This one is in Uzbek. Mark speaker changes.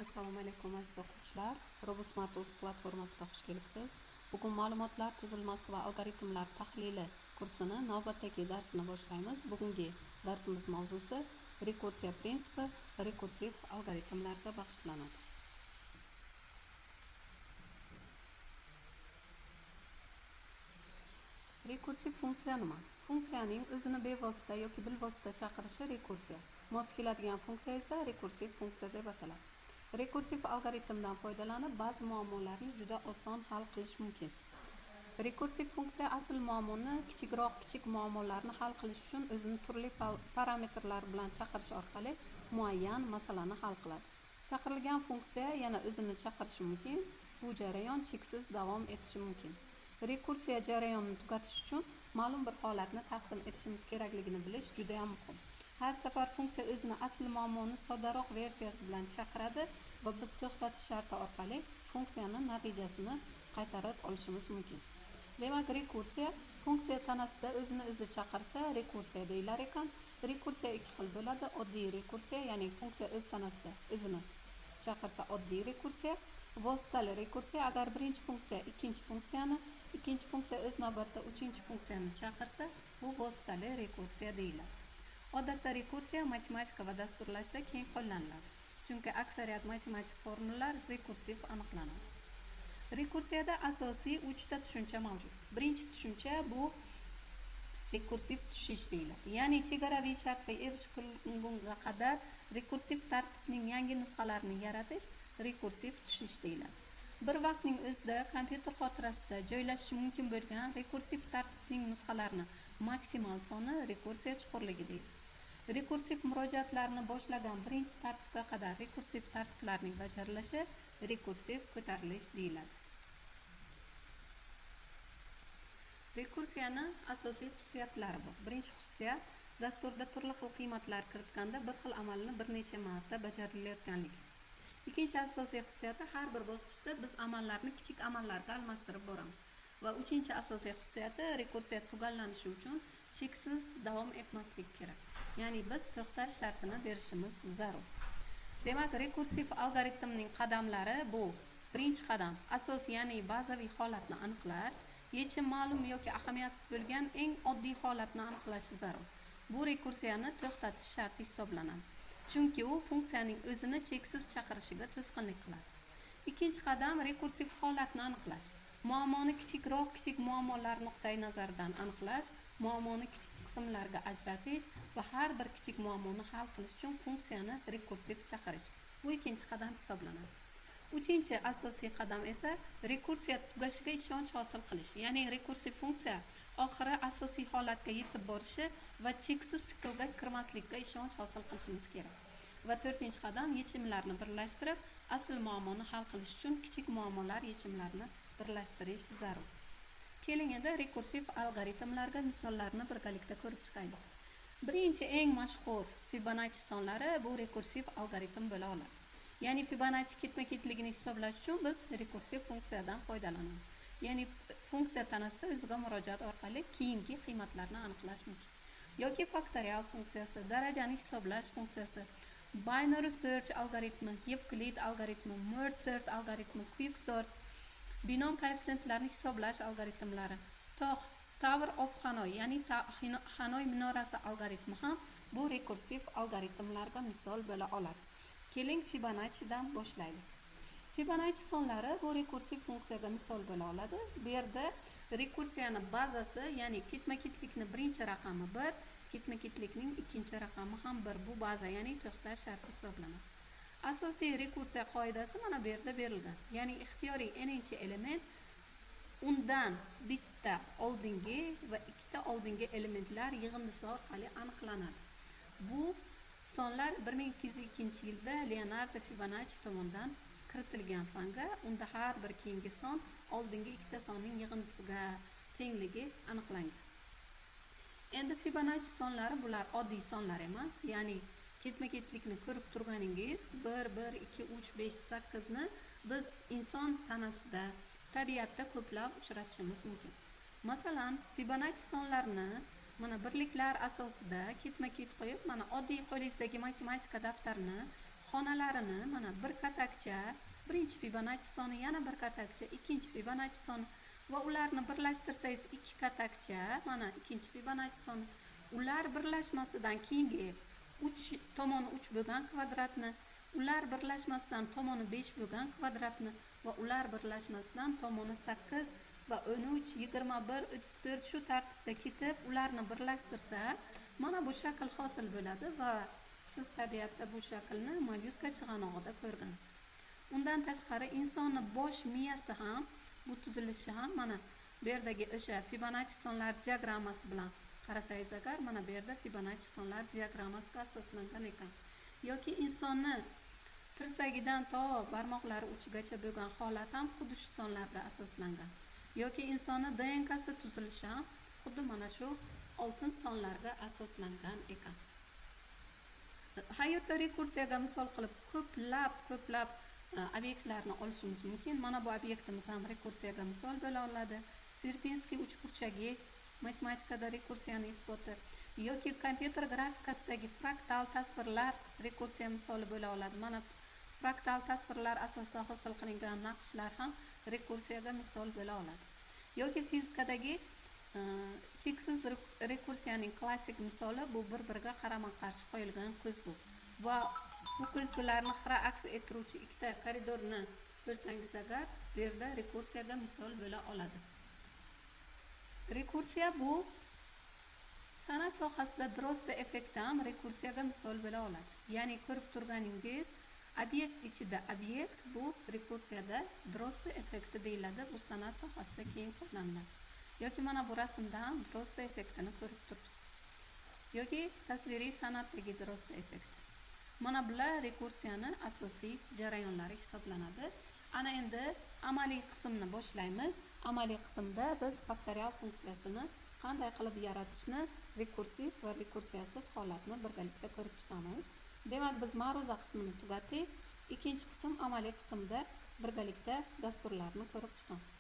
Speaker 1: Assalomu alaykum, aziz o'quvchilar. RoboSmart o'z platformasiga xush kelibsiz. Bugun ma'lumotlar tuzilmasi va algoritmlar tahlili kursini navbatdagi darsini boshlaymiz. Bugungi darsimiz mavzusi rekursiya prinsipi, rekursiv algoritmlarga bag'ishlanadi. Rekursiv funksiya nima? Funksiyaning o'zini bevosita yoki bilvosita chaqirishi rekursiya. Mos keladigan funksiya esa rekursiv funksiya deb ataladi. Rekursiv algoritmdan foydalanib ba'zi muammolarni juda oson hal qilish mumkin. Rekursiv funksiya asl muammoni kichikroq kichik muammolarni hal qilish uchun o'zini turli parametrlar bilan chaqirish orqali muayyan masalani hal qiladi. Chaqirilgan funksiya yana o'zini chaqirishi mumkin. Bu jarayon cheksiz davom etishi mumkin. Rekursiya jarayonini tugatish uchun ma'lum bir holatni taqdim etishimiz kerakligini bilish juda ham muhim. Har safar funksiya o'zini asl muammoni soddaroq versiyasi bilan chaqiradi va biz to'xtatish sharti orqali funksiyani natijasini qaytarib olishimiz mumkin. Demak, rekursiya funksiya tanasida o'zini o'zi chaqirsa rekursiya deyilar ekan. Rekursiya ikki xil bo'ladi. Oddiy rekursiya, ya'ni funksiya o'z tanasida o'zini chaqirsa oddiy rekursiya, vositali rekursiya agar birinchi funksiya ikkinchi funksiyani, ikkinchi funksiya o'z navbatida uchinchi funksiyani chaqirsa, bu vositali rekursiya deyiladi. Odatda rekursiya matematika va dasturlashda keng qo'llaniladi, chunki aksariyat matematik formulalar rekursiv aniqlanadi. Rekursiyada asosiy 3 ta tushuncha mavjud. Birinchi tushuncha bu rekursiv tushish deyiladi. Ya'ni chegaraviy shartga erishilgunga qadar rekursiv tartibning yangi nusxalarini yaratish rekursiv tushish deyiladi. Bir vaqtning o'zida kompyuter xotirasida joylashishi mumkin bo'lgan rekursiv tartibning nusxalarini maksimal soni rekursiya chuqurligi deyiladi. Rekursiv murojaatlarni boshlagan birinchi tartibga qadar rekursiv tartiblarning bajarilishi rekursiv ko'tarilish deyiladi. Rekursiyani asosiy xususiyatlari bor. Birinchi xususiyat dasturda turli xil qiymatlar kiritganda bir xil amalni bir necha marta bajarilayotganligi. Ikkinchi asosiy xususiyati har bir bosqichda biz amallarni kichik amallarga almashtirib boramiz. Va uchinchi asosiy xususiyati rekursiya tugallanishi uchun cheksiz davom etmaslik kerak. Ya'ni biz to'xtash shartini berishimiz zarur. Demak, rekursiv algoritmning qadamlari bu: birinchi qadam asos, ya'ni bazaviy holatni aniqlash, yechim ma'lum yoki ahamiyatsiz bo'lgan eng oddiy holatni aniqlash zarur. Bu rekursiyani to'xtatish sharti hisoblanadi. Chunki u funksiyaning o'zini cheksiz chaqirishiga to'sqinlik qiladi. Ikkinchi qadam rekursiv holatni aniqlash. Muammoni kichikroq kichik muammolar nuqtai nazaridan aniqlash, muammoni kichik qismlarga ajratish va har bir kichik muammoni hal qilish uchun funksiyani rekursiv chaqirish. Bu ikkinchi qadam hisoblanadi. Uchinchi asosiy qadam esa rekursiya tugashiga ishonch hosil qilish. Ya'ni rekursiv funksiya oxiri asosiy holatga yetib borishi va cheksiz siklga kirmaslikka ishonch hosil qilishimiz kerak. Va to'rtinchi qadam yechimlarni birlashtirib, asl muammoni hal qilish uchun kichik muammolar yechimlarini birlashtirish zarur. Keling endi rekursiv algoritmlarga misollarni birgalikda ko'rib chiqaylik. Birinchi eng mashhur Fibonacci sonlari bu rekursiv algoritm bo'la oladi. Ya'ni Fibonacci ketma-ketligini hisoblash uchun biz rekursiv funksiyadan foydalanamiz. Ya'ni funksiya tanasida o'ziga murojaat orqali keyingi qiymatlarni aniqlash mumkin. Yoki faktorial funksiyasi, darajani hisoblash funksiyasi, binary search algoritmi, Yevklid algoritmi, merge sort algoritmi, quick sort, binom koeffitsiyentlarini hisoblash algoritmlari, Tower of Hanoi, ya'ni Hanoi minorasi algoritmi ham bu rekursiv algoritmlarga misol bo'la oladi. Keling Fibonaccidan boshlaylik. Fibonacci sonlari bu rekursiv funksiyaga misol bo'la oladi. Bu yerda rekursiyani bazasi, ya'ni ketma-ketlikni birinchi raqami 1, ketma-ketlikning ikkinchi raqami ham 1. Bu baza, ya'ni to'xtash sharti hisoblanadi. Asosiy rekursiya qoidasi mana bu yerda berilgan. Ya'ni ixtiyoriy n-inchi element undan bitta oldingi va ikkita oldingi elementlar yig'indisi orqali aniqlanadi. Bu sonlar 1202-yilda Leonardo Fibonacci tomonidan kiritilgan fanga, unda har bir keyingi son oldingi ikkita sonning yig'indisiga tengligi aniqlangan. Endi Fibonacci sonlari bular oddiy sonlar emas, ya'ni ketma-ketlikni ko'rib turganingiz 1, 1, 2, 3, 5, 8 ni biz inson tanasida, tabiatda ko'plab uchratishimiz mumkin. Masalan, Fibonacci sonlarini mana birliklar asosida ketma-ket qo'yib, mana oddiy qo'lingizdagi matematika daftarini Xonalarini mana bir katakcha birinchi Fibonacci soni, yana bir katakcha ikkinchi Fibonacci soni va ularni birlashtirsangiz ikki katakcha mana ikkinchi Fibonacci soni. Ular birlashmasidan keyingi 3 tomoni 3 bo'lgan kvadratni, ular birlashmasidan tomoni 5 bo'lgan kvadratni va ular birlashmasidan tomoni 8 va 13, 21, 34 shu tartibda ketib ularni birlashtirsa mana bu shakl hosil bo'ladi va siz tabiatda bu shaklni mollyuska chig'anog'ida ko'rgansiz. Undan tashqari insonni bosh miyasi ham, bu tuzilishi ham mana bu yerdagi o'sha Fibonacci sonlar diagrammasi bilan qarasangiz agar, mana bu yerda Fibonacci sonlar diagrammasiga asoslangan ekan. Yoki insonni tirsagidan to barmoqlari uchigacha bo'lgan holat ham xuddi shu sonlarga asoslangan. Yoki insonni DNKsi tuzilishi ham xuddi mana shu oltin sonlarga asoslangan ekan. Hayotda rekursiyaga misol qilib ko'plab obyektlarni olishimiz mumkin. Mana bu obyektimiz ham rekursiyaga misol bo'la oladi. Sierpinskiy uchburchagi matematikada rekursiyani isboti yoki kompyuter grafikasidagi fraktal tasvirlar rekursiya misoli bo'la oladi. Mana fraktal tasvirlar asosida hosil qilingan naqshlar ham rekursiyaga misol bo'la oladi. Yoki fizikadagi cheksiz rekursiyaning klassik misoli bu bir-biriga qarama-qarshi qo'yilgan ko'zgu va bu ko'zgularni xira aks ettiruvchi ikkita koridorni ko'rsangiz agar, bu yerda rekursiyaga misol bo'la oladi. Rekursiya bu san'at sohasida Droste effekti ham rekursiyaga misol bo'la oladi. Ya'ni ko'rib turganingiz obyekt ichida obyekt, bu rekursiyada Droste effekti deyiladi. Bu san'at sohasida keng qo'llaniladi. Yoki mana bu rasmda ham Droste effektini ko'rib turibsiz. Yoki tasviriy san'atdagi Droste effekti. Mana bular rekursiyani asosiy jarayonlari hisoblanadi. Ana endi amaliy qismni boshlaymiz. Amaliy qismda biz faktorial funksiyasini qanday qilib yaratishni, rekursiv va rekursiyasiz holatni birgalikda ko'rib chiqamiz. Demak, biz ma'ruza qismini tugatdik. Ikkinchi qism, amaliy qismda birgalikda dasturlarni ko'rib chiqamiz.